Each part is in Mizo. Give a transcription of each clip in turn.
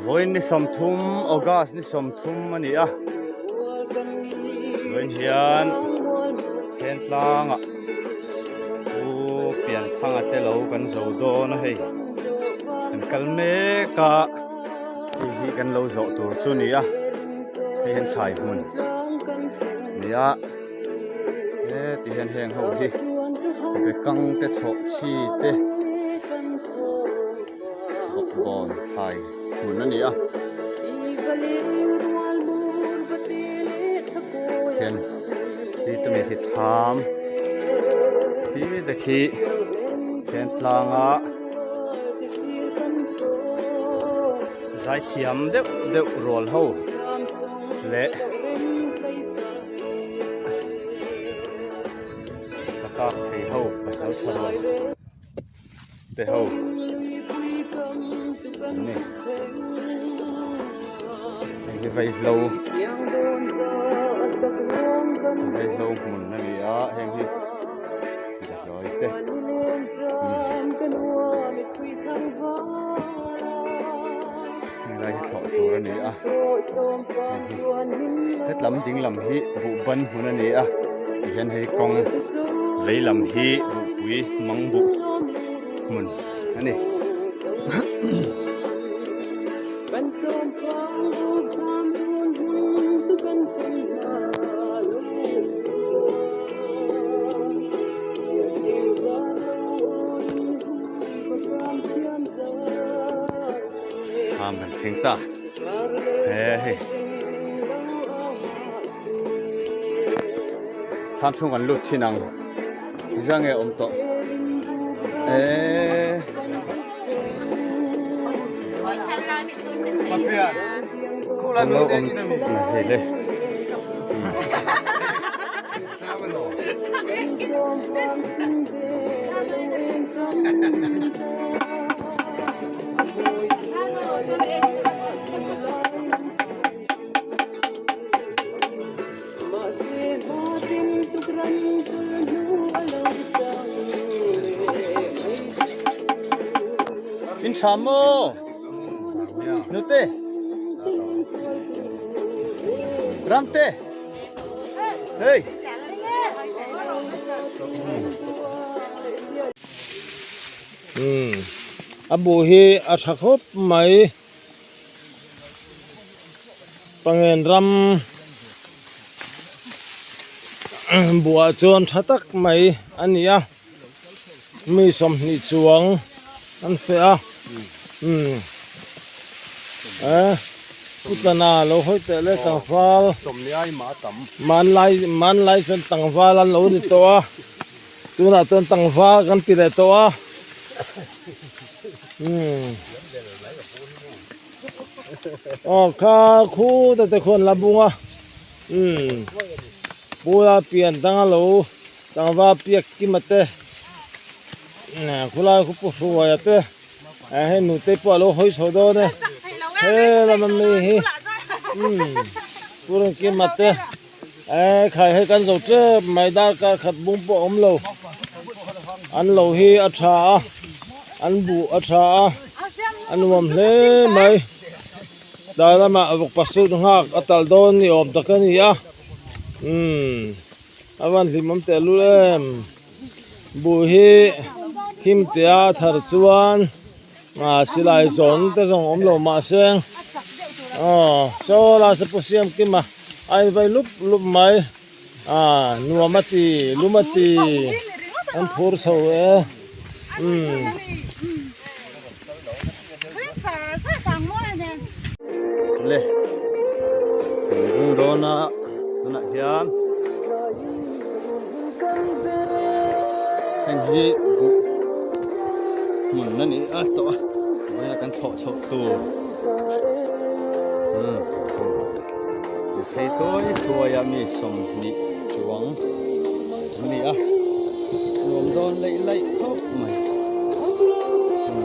Vawiin ni sawmthum August ni sawmthum a ni a vawiin hian Thentlang ah Pu Pianthanga te lo kan zo dawn a hei kan kal mek a hei hi kan lo zawh tur chu a ni a hei hian thlai hmun a ni a heti hian heng ho hi bekang te chhawh chhi te bawkbawn thlai hmun a ni a hian hi tumi hi thlam hi te khi then tlanga zaithiam deuh deuh rual ho leh sakak thei ho pasal tha rual te ho an ni hei hi vaihlo vaihlo hmun a ni a heng hi dahlawi te helai hi thlawh tur a ni a hei hi hetlam ding lam hi buh ban hmun a ni a tihian hei kawng lei lam hi buhpui mang buh hmun a ni. Tham kan thleng ta he hei tham chhung kan lut thin ang zang nge awm tawh eee lo awm hei le. In tha maw? Nute. Ramte. Hey. Um a buh hi a tha khawp mai pangen ram buhah chuan tha tak mai a ni a mi sawmhnih chuang an feh a umm eh putlana lo hawi teh le tlangval hmanlai hmanlai chuan tlangval an lo ni tawh a tunah chuan tlangval kan ti leh tawh a umm aw kha khu te te khuan la bung a umm pula pian dang a lo. Tlangval piak kima te khulai khu pu hruaia te hei nute pawh alo hawi chho dawn e he lama mi hi pu Rengkima te khai hei kan zo tep mai darkar khat bung pawh a awm lo an lo hi a tha a an buh a tha a a nuam hle mai tlai lamah vawk pasut nghak a talh dawn ni awm tak a ni a umm. A van hlimawm teh lul em buh hi him teh a thar chuan ah silai zawn te zawng awm lo mahse aw chaw la se pu siam kim a a invai lup lup mai ah nuam a ti lum a ti an phur chho e umm. Le kan dawn a tunah hian heng hi buh Hmun a ni a tawh a vawiin kan chhoh chhoh tur umm phei thuai thuai a mi 20 chuang an ni a nuam dawn laih laih khawp mai umm.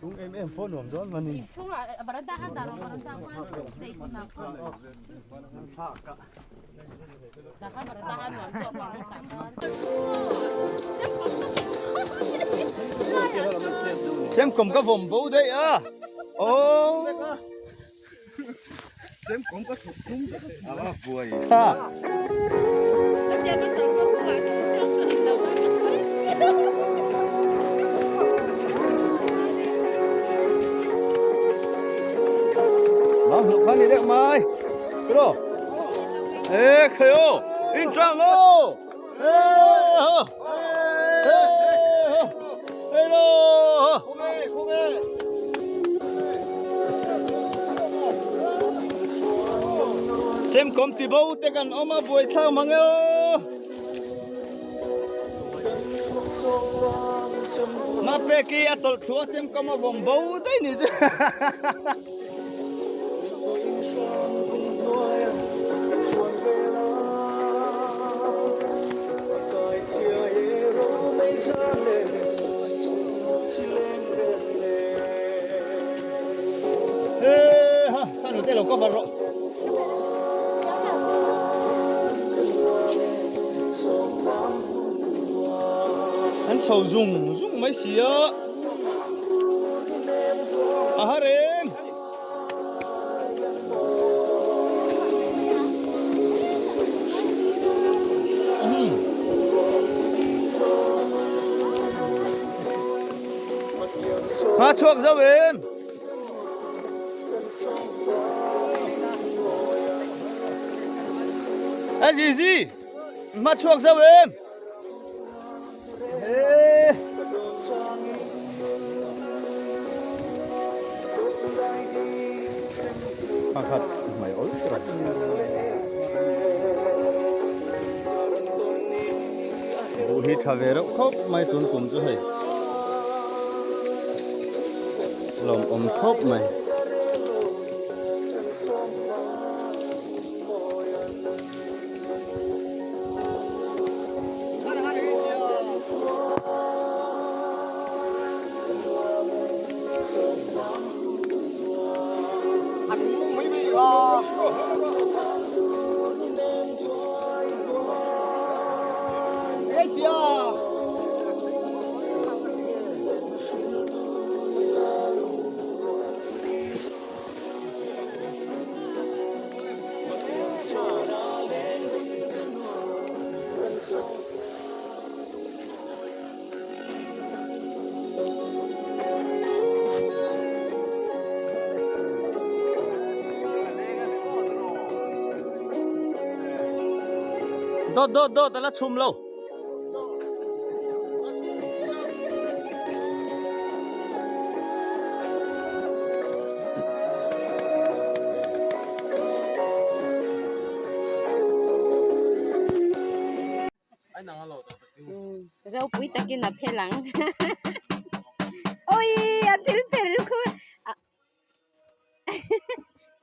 Chhung em em pawh nuam dawn mah ni. Chem kawm ka vawm bo daih a. Aww. Mang hluk kha ni deuh mai. Kiro. Ê khayo, in trang o. Ê ho. Ê ho. Ê lo. Chem kawm ti bo te kan awm a buai thlak mang e aw. Mapeki a tawlh thlu a chem kawm a vawm bo daih ni chu. An chho zung zung mai si a. A ha reng. Hma chhuak zo em? A Zizi, hma chhuak zo em? Pakhat mai awl ber. Buh hi tha ve reuh khawp mai tun kum chu hei. Lawmawm khawp mai. Dawt dawt dawt a la chhum lo. Ropui takin a phel ang. Oi a thil phel khu.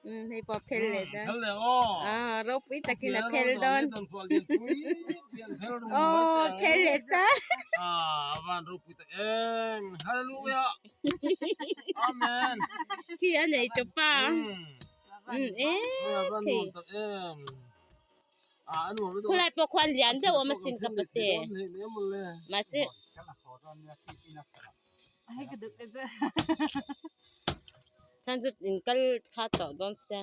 Hei pawh phel leh dawn. Ah ropui takin a phel dawn. Aw phel leh ta. Khi a nei tawp a. E thei. Khulai pawh khuan lian deuh awm asin ka pate. Mahse. Chuan chu in kal kha tawh dawn sia.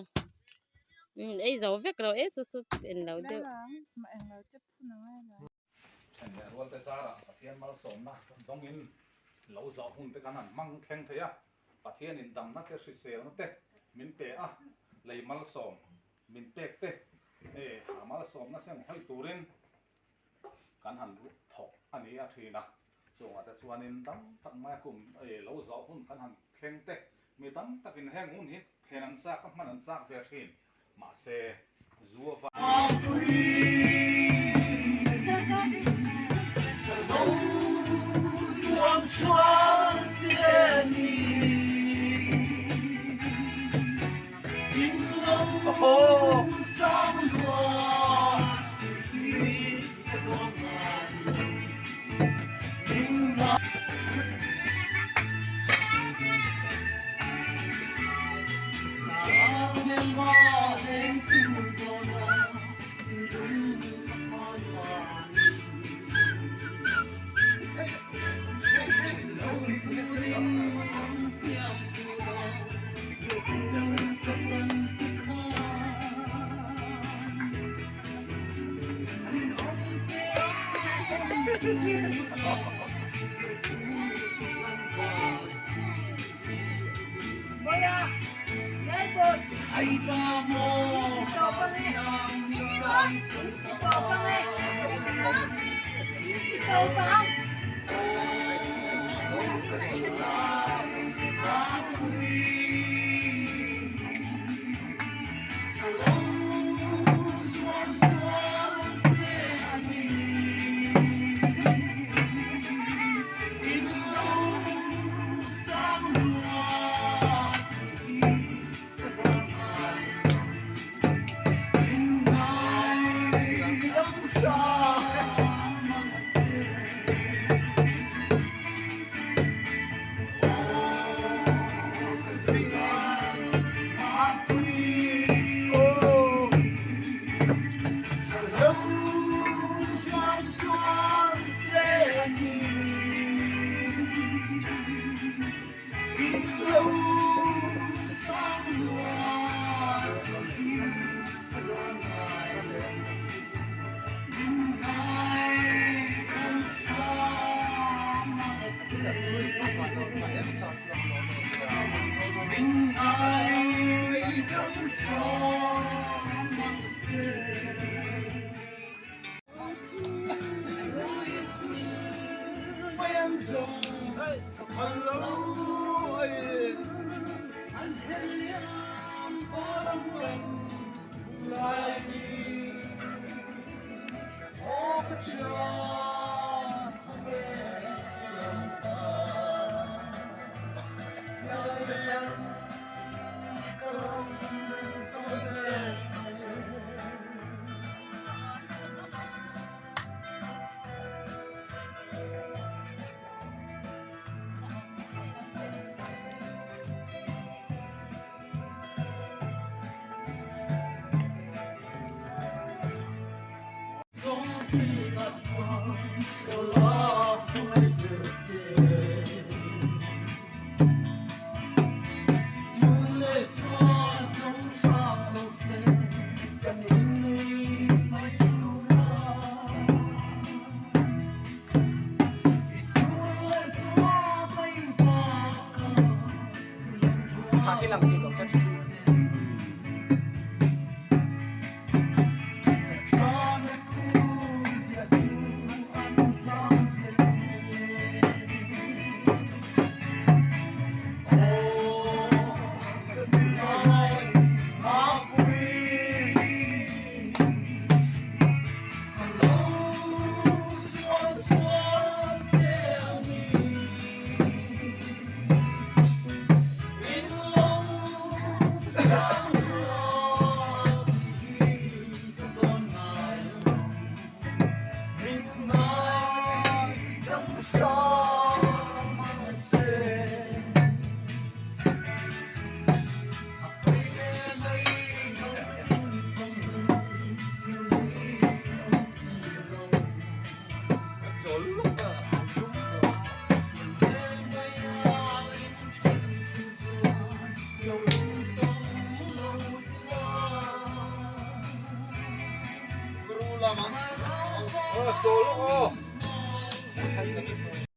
Umm ei zo vek ro e chu chu en lo deuh. Then leh rual te zarah Pathian malsawmna dawngin lo zawh hun te kan han hmang thleng thei a, Pathianin damna te hriselna te min pe a, lei malsawm min pek te ha malsawmna seng hawi turin kan han thawk a ni a thin a. Chungah te chuanin dam tak maia kum lo zawh hun kan han thleng te, mi tam takin heng hun hi thlen an chak a, hman an chak ve thin. Mahse, zu a va.